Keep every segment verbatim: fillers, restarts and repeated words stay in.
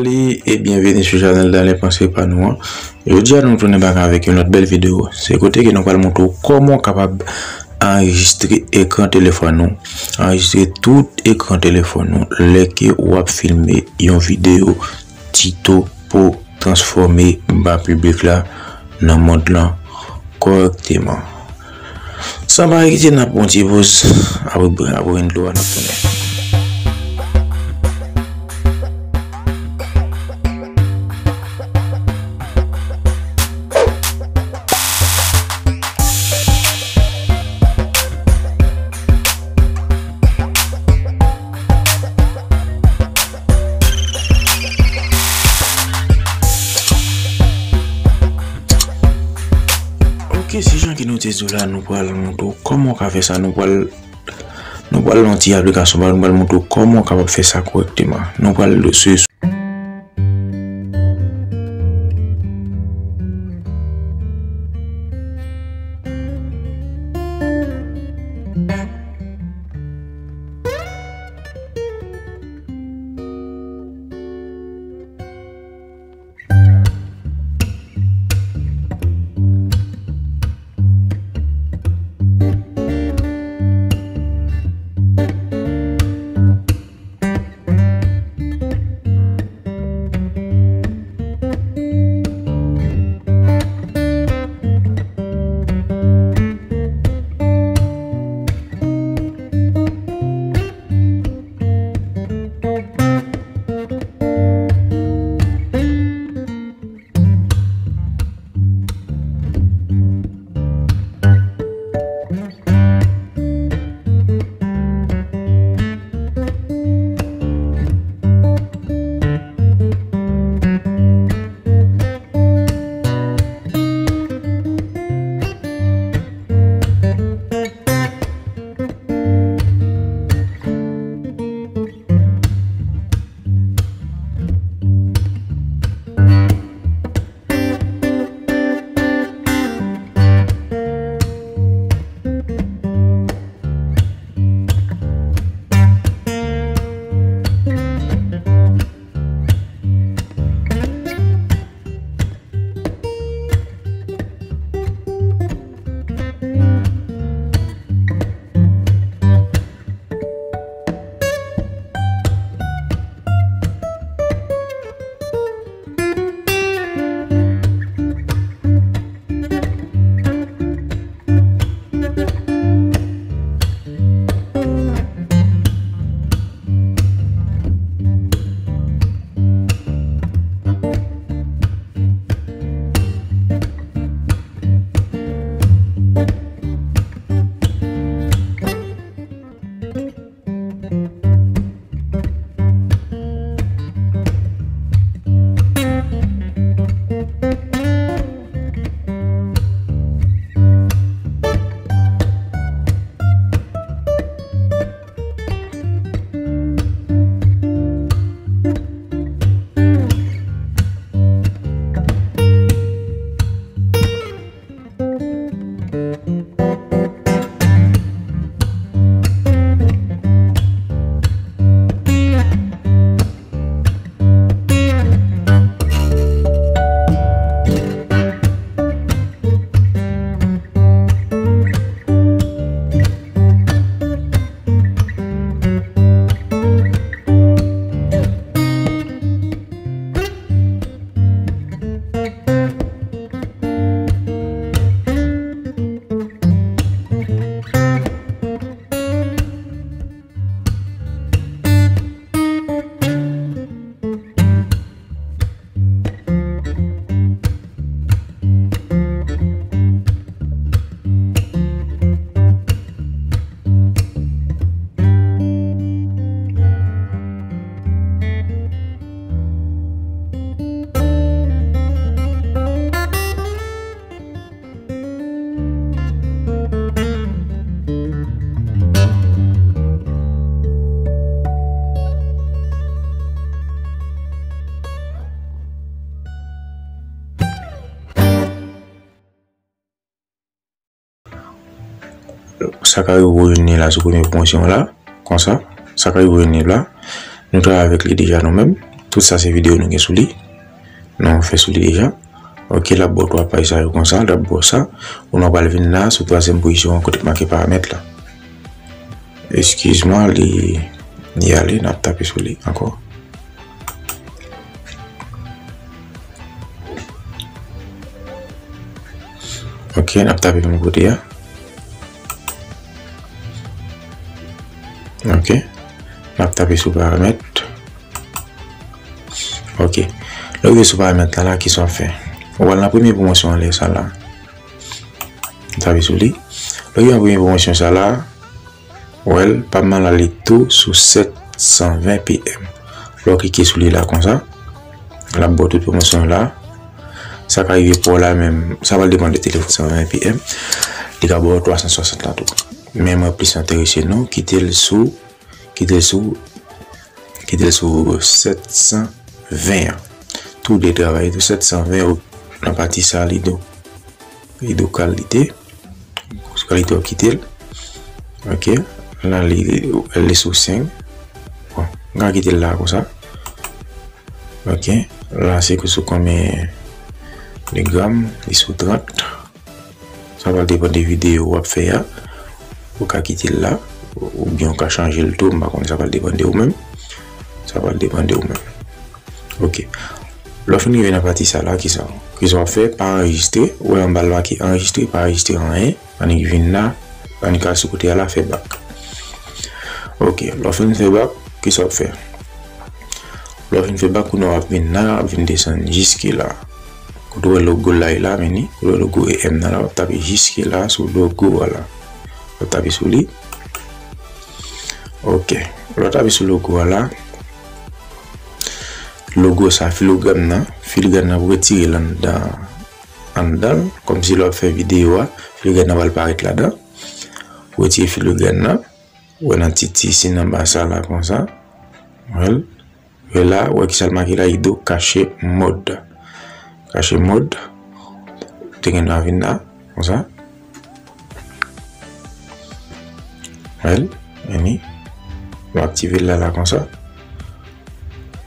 Salut et bienvenue sur chanèl dans les pensées pa nou an. Jodi a nou tounen bak avèk yon lòt bèl videyo. Se kote ke nou pral montre w kòman w kapab anrejistre ekran telefòn ou. Anrejistre tout ekran telefòn ou lè ke w ap filme yon videyo tito pou transfòme ba piblik la nan mond lan kòrèkteman. San pa ekite, n ap pran yon ti poz, apre, apre entwo a, n ap tounen. Ok, se jan ke nou te di w la, nou pral montre w kòman w ka fè sa. Nou pral, nou pral nan yon ti aplikasyon, nou pral montre w kòman w kapab fè sa kòrèkteman. Nou pral sou Sa ka rive w jwenn li la sou premye pwomosyon la, konsa. Sa ka rive w jwenn li la. Nou travay avèk li deja nou menm. Tout sa se videyo nou gen sou li. Nou fè sou li deja. Ok, l ap ba w twa paj sa yo konsa, l ap ba w sa. Ou nan pral vin la, sou twazyèm pozisyon an, kote k make paramèt la. Eskiz mwen, li, li ale, n ap tape sou li ankò. Ok, n ap tape menm kote a. Ok. N ap tape sou paramèt. Ok. Lè w rive sou paramèt la, la, kisa w ap fè? Ou al nan premye pwomosyon anlè sa la. Tape sou li. Lè w rive nan premye pwomosyon sa la, Well, pa m nan la li tou sou sèt san ven P M. Lè w klike sou li la konsa, l ap ba w tout pwomosyon yo la. Sa ka rive pou w la menm, sa pral depann de telefòn sèt san ven P M. Li ka ba w twa san swasant la tou. Men mwen plis enterese nou, kite l sou, kite l sou, kite l sou sèt san ven an. Tou de travay tou sèt san ven nan pati sa li do. Li do kalite. Sou kalite w ap kite l. Ok. La li, li sou senk. Bon, m ka kite l la konsa. Ok. La se sou konbyen de gram, li sou trant. Sa pral depann de videyo w ap fè a. Ou ka kite l la, oubyen ou ka chanje l tou, m pa konnen, sa pral depann de ou menm. Sa pral depann de ou menm. Ok. Lè w fin rive nan pati sa la, kisa, kisa w ap fè? Pa anrejistre. Ou wè anba l make anrejistre, pa anrejistre anyen. Annik vin la, annik al sou kote a la, fè bak. Ok, lè w fin fè bak, kisa w ap fè? Lè w fin fè bak, kounye a w ap vin la, w ap vin desann jiske la. Kote w wè logo la ye la, men ni, kote w wè logo E M nan la, w ap tape jiske la, sou logo a la. W ap tape sou li. Ok. Lè w tape sou logo a la, logo sa, filigràn nan, filigràn nan pou retire l anndan, anndan l, kòmsi lè w ap fè videyo a, filigràn nan pral parèt ladan. Pou retire filigràn nan, ou wè nan ti, ti siy anba sa la konsa. Well, Vè la, ou wè kisa l make la, li do cache mode. Cache mode. Te gen dwa vin la, konsa. Well, vini. Ou aktive l la, la, konsa.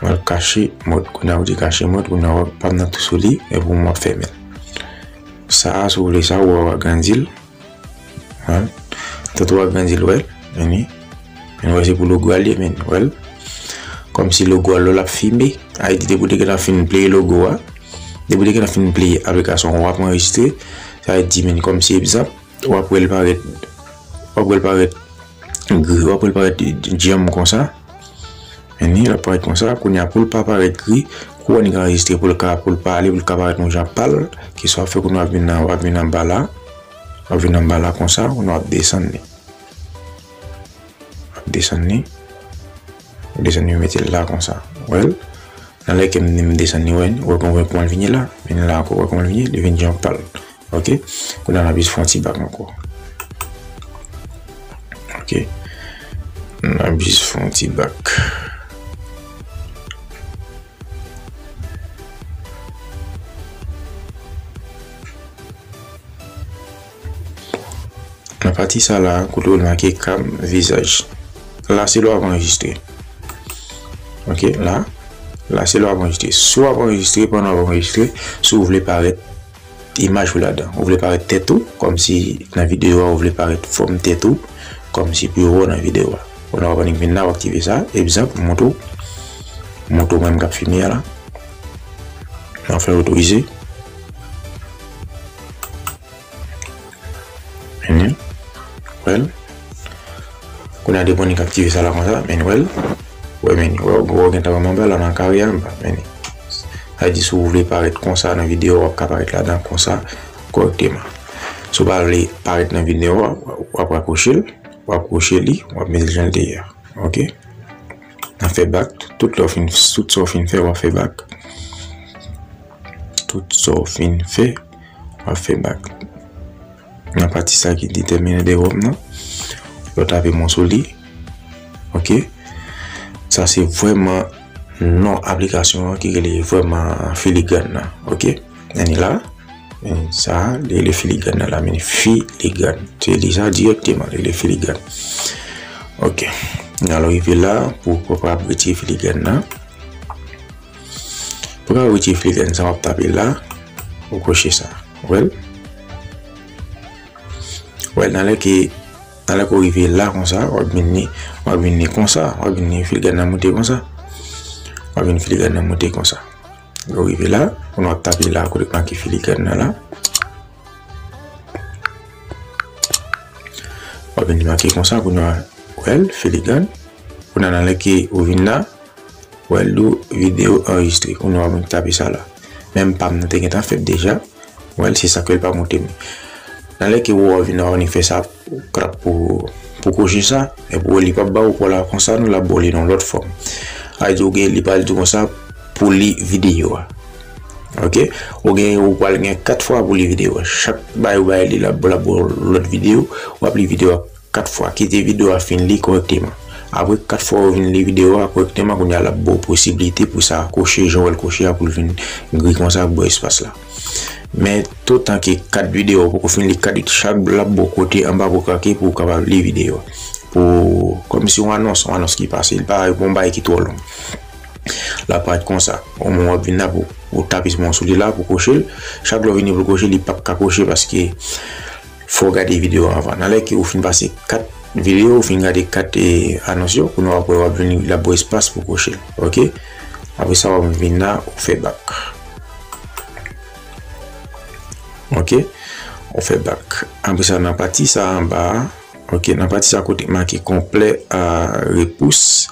Well, cache mode. Kounye a ou di cache mode, kounye a ou pa nan tou sou li, epi ou fèmen l. Sa a, si w vle sa, ou agrandi l. Well, tanto w agrandi l, well, vini. Men wè se pou logo a li ye, men, well. Kòmsi logo a lè w ap filme, a di depi w te gentan fin play logo a, depi w te gentan fin play aplikasyon w ap anrejistre, sa vle di, men kòmsi egzanp, w ap wè l parèt, w ap wè l parèt gri, w ap wè l parèt djanm konsa. Men li, l ap parèt konsa, kounye a pou l pa parèt gri, kou w annik anrejistre pou l ka, pou l pa ale, pou l ka parèt yon jan pal, kisa w ap fè kounye a w ap vin nan, w ap vin anba la, w ap vin anba la konsa, kounye a w ap desann li. W ap desann li. W ap desann li, mete l la konsa. Well, nan lè ke m, m desann li, wè, wè kòman, wè kòman l vini la. Vini la ankò, wè kòman l vini, li vin jan pal. Ok? Kounye a n ap jis fè yon ti bak ankò. Ok? N ap jis fè yon ti bak. Nan pati sa la, kote w make cam visage. La, se lè w ap anrejistre. Ok, la. La, se lè w ap anrejistre. Si w ap anrejistre, pandan w ap anrejistre, si w vle parèt imaj ou ladan, ou vle parèt tèt ou, kòmsi nan videyo a, ou vle parèt fòm tèt ou, kòmsi pou yo wè w nan videyo a. Ou nan w ap annik vin la, w aktive sa. Egzanp, m montre w. M montre w mwen menm k ap filme a la. Mwen fè otorize. Men, well. Kounye a depi w nik aktive sa la konsa, men, well. Wè, men, wè, wè, w gentan wè m anba la nan kare a anba, men. Sa vle di si w vle parèt konsa nan videyo, w ap ka parèt ladan konsa kòrèkteman. Si w pa vle parèt nan videyo a, w ap rakwoche l, w ap rakwoche li, w ap mete l jan l te ye a. Ok? N ap fè bak, tout lè w fin, tout sa w fin fè, w ap fè bak. Tout sa w fin fè, w ap fè bak. Nan pati sa ki detèmine de wòm nan, lè w tape mwen sou li. Ok? Sa se vrèman non aplikasyon an ki rele vrèman filigràn nan. Ok? Ann la. Men sa, li rele filigràn nan la, men filigràn. Se li sa dirèkteman, li rele filigràn. Ok. N al rive la, pou w kapab retire filigràn nan. Pou ka retire filigrèn sa w ap tape la, ou koche sa. Ou wè l? Ou wè l, nan lè ke, nan lè ke w rive la konsa, w ap vin li, w ap vin li konsa, w ap vin li filigrèn nan monte konsa. W ap vin filigrèn nan monte konsa. Lè w rive la, kounye a w ap tape la, kote k make filigrèn nan la. W ap vin li make konsa, kounye a, ou wè l, filigrèn. Kounye a nan lè ke ou vin la, ou wè l di w videyo anrejistre. Kounye a w ap vin tape sa la. Menm pa m nan te gentan fèt deja. Ou wè l, se sa ke l pa montre m. Nan lè ke ou wè w vin la, ou vin fè sa, krap pou, pou koche sa, epi ou wè li p ap ba ou kò la konsa, non, l ap ba w li nan lòt fòm. Sa vle di ou gen, li pral di w konsa pou li videyo a. Ok? Ou gen, ou pral gen kat fwa pou li videyo a. Chak bagay ou bay li, l ap, l ap ba w lòt videyo, w ap li videyo a kat fwa. Kite videyo a fin li kòrèkteman. Apre kat fwa ou vin li videyo a kòrèkteman, kounye a l ap ba w posiblite pou sa koche, jan w wè l koche a, pou l vin gri konsa ak bò espas la. Men toutan ke kat videyo ou poko fin li kat, chak l ap ba w kote anba pou krake pou w kapab li videyo a. Pou, kòmsi yon anons, yon anons ki pase, li pa yon bagay ki twò long. L ap parèt konsa. Omwen w ap vin la pou, pou tape sou li la, pou koche l. Chak lè w vini pou koche l, li p ap ka koche paske fò w gade videyo a anvan. Nan lè ke ou fin pase kat videyo, ou fin gade kat, eh, anons yo, kounye a w ap wè w ap vin, l ap ba w espas pou koche l. Ok? Apre sa, w ap vin la, ou fè bak. Ok? Ou fè bak. Apre sa, nan pati sa anba a, ok, nan pati sa kote make konplè a repous,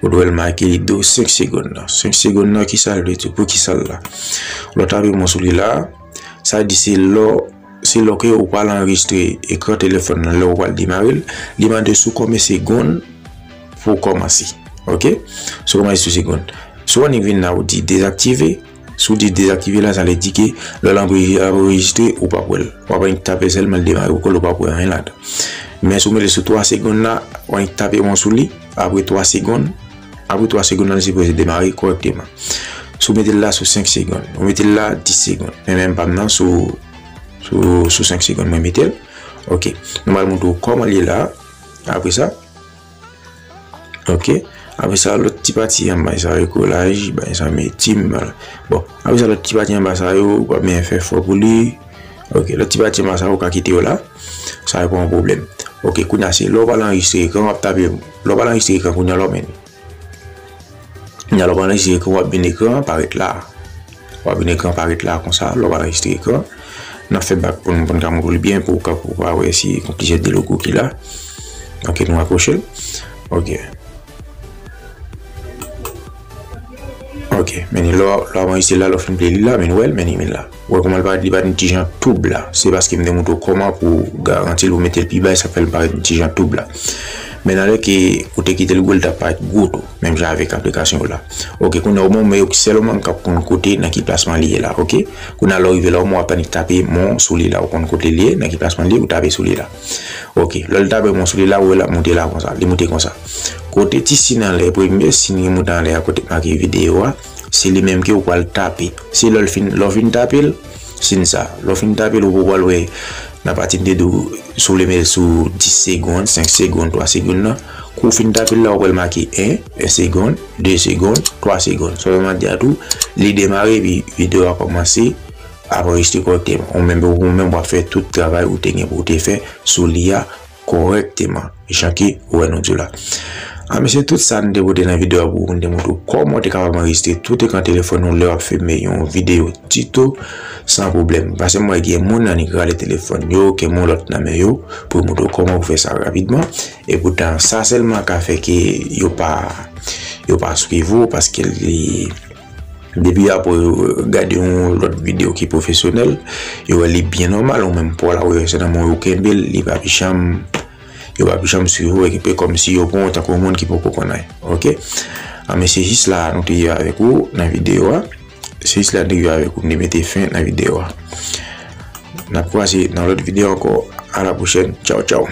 ou dwe l make li do senk segonn nan. Senk segonn nan, ki sa l vle di? Pou ki sa l la? Lè w tape mo sou li la, sa di se lè, se lè ke ou pral anrejistre ekran telefòn nan, lè ou pral demare l, li mande sou konbyen segonn pou w kòmanse. Ok? Sou kòmanse sou segonn. Si w annik vin la, ou di dezaktive. Si w di dezaktive la, sa vle di ke lè l ap anrejistre, ou p ap wè l. W ap annik tape sèlman, l demare pou kò l, ou p ap wè anyen ladan. Men si w mete l sou twa segonn la, w annik tape mo sou li, apre twa segonn, apre twa segonn nan, li sipoze demare kòrèkteman. Si w mete l la sou senk segonn, ou mete l la dis segonn. Men menm pa m nan sou, sou, sou senk segonn, mwen mete l. Ok. Nou pral montre w kòman li ye la. Apre sa, ok. Apre sa, lòt ti pati anba sa yo, kolaj, bagay sa, meti m la. Bon, apre sa, lòt ti pati anba sa yo, ou pa byen fè fò pou li. Ok, lòt ti pati anba sa yo, ou ka kite yo la. Sa yo pa yon pwoblèm. Ok, kounye a se lè w pral anrejistre ekran, w ap tape, lè w pral anrejistre ekran, kounye a lè w men. Kounye a lè w pral anrejistre ekran, w ap vin ekran parèt la. W ap vin ekran parèt la konsa, lè w pral anrejistre ekran. N ap fè bak pou n, pou n ka montre w li byen, pou w ka, pou w pa wè si gon ti jèt de logo ki la. Ok, nou akwoche l. Ok. Ok, men lè w, lè w anrejistre la, lè w fin play li la, men w wè l, men li la. Ou wè kòman l parèt, li parèt yon ti jan toub la. Se paske m te montre w kòman pou w garanti l, pou w mete l pi ba, e sa fè l parèt yon ti jan toub la. Men nan lè ke ou te kite l gwo, l t ap parèt gwo tou. Menm jan avèk aplikasyon yo la. Ok, kounye a, ou bon, men yo sèlman k ap konn kote nan ki plasman li ye la, ok? Kounye a, lè w rive la, ou bon, w ap annik tape mo sou li la, ou konn kote li ye, nan ki plasman li ye, ou tape sou li la. Ok, lè l tape mo sou li la, ou wè l ap monte la konsa, li monte konsa. Kote ti siy nan anlè, premye siy ki monte anlè a, kote make videyo a, se li menm ke ou pral tape. Se lè l fin, lè w fin tape l, siy sa. Lè w fin tape l, ou pral wè nan pati m te di w, si w vle mete l sou dis segonn, senk segonn, twa segonn nan. Kou w fin tape l la, ou pral make en, en segonn, de segonn, twa segonn. Sa vle di a tou, li demare, epi videyo a kòmanse ap anrejistre kòrèkteman. Ou menm, ou menm w ap fè tout travay ou te gen pou w te fè sou li a kòrèkteman, jan ke ou wè nou di w la. A, men se tout sa n te pote nan videyo a pou ou, n te montre w kòman w te kapab anrejistre tout ekran telefòn ou lè w ap filme yon videyo tito san pwoblèm. Paske m wè gen moun annik rale telefòn yo, gen moun lòt nan men yo, pou yo montre w kòman pou fè sa rapidman. Epoutan, sa sèlman ka fè ke yo pa, yo pa swiv ou, paske li, depi apre yo gade yon lòt videyo ki pwofesyonèl, yo wè li byen nòmal, ou menm pa w la, ou wè se nan men w yo kenbe l, li pa pi janm, yo pa pi janm swiv ou, e kòmsi yo pran w tankou yon moun ki poko konn anyen. Ok? A, men se jis la a nou te ye avèk ou nan videyo a. Se jis la a nou te ye avèk ou, nou te mete fen nan videyo a. N ap kwaze nan lòt videyo ankò. A la pwochèn. Tchaw, tchaw.